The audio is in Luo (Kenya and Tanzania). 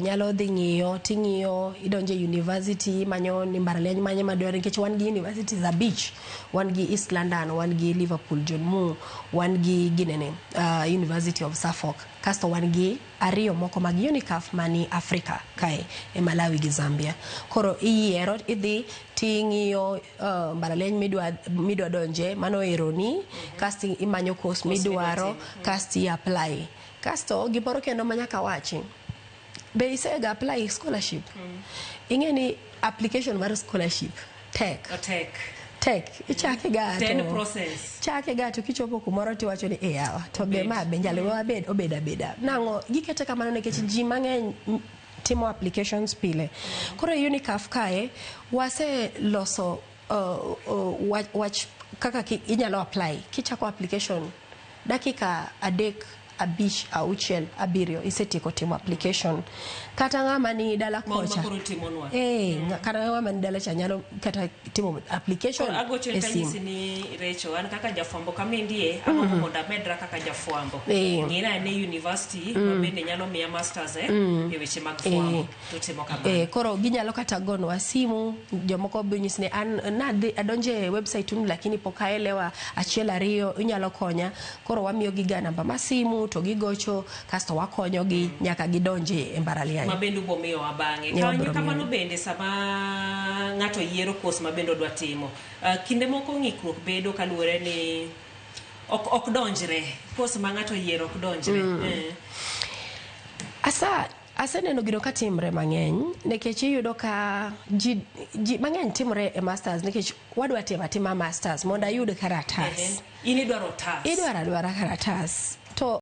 Nyalo dhi ng'iyo ting'iyo idonjo e university imanyo ni mbalariany manye madwarore nikech wan gi universities abich wan gi East London wan gi Liverpool John Moore wan gi ginene uh, University of Suffolk kasto wan gi ariyo moko mag UNICAF mani Africa kae e Malawi gi Zambia koro iyiero idhi ting'iyo uh, mbalariany midwa midwa donje mano eroni kasto imanyo course midwaro kasto i apply kasto gimoro kendo manyaka wachi Be isega apply scholarship? Mm. Ing'e ni application mar scholarship tek. Tek. Tek. Ichake ga to. Ten process. Chake ga to kichopo kumoro tiwacho ni eh yawa to be ma be nyalo wabed obed abeda. Nang'o gikete kamano nikech ji mang'eny timo applications pile. Koro e UNICAF kae wase loso uh, uh, wach, wach kaka ki, inyalo apply kichako application dakika adek abich, auchiel, abiriyo isetieko timo application. Kata ng'ama ni dala Ma kocha. koro timonwa. Eh, kata ng'ama ni dala cha nyalo kata timo application Koro agocho e tanyisi simu. ni Recho, an kaka jafwambo kama indie, agombo mondo amedra kaka jafwambo. Eh. Ng'ina ane university ma bende nyalo miya masters eh, e weche mag fwambo. To timo kamano. Eh, koro ginyalo kata gonwa simu jomoko be nyisi ni an nadhi adonje e website unu lakini pok aelewa achiel ariyo inyalo konya Koro wamiyogiga namba mar simu to gigocho kasto wakonyogi nyaka gidonje e mbalariany. Ma bende ubo miyowa bang'e. Ne Kanyo wabiro kamano miyo. bende sama ng'ato yiero kos ma bende odwa timo. Uh, kinde moko ng'ikruok bedo kaluwore ni ok, ok donjre. Kos ma ng'ato oyiero ok donjre. Mm. Eh. Asa Aseneno gino ka timre mang'eny nikech iyudo ka ji, ji mang'eny timore e masters nikech wadwa timo atima masters mondo ayud karatas. In idwaro otas. Idwaro adwara karatas.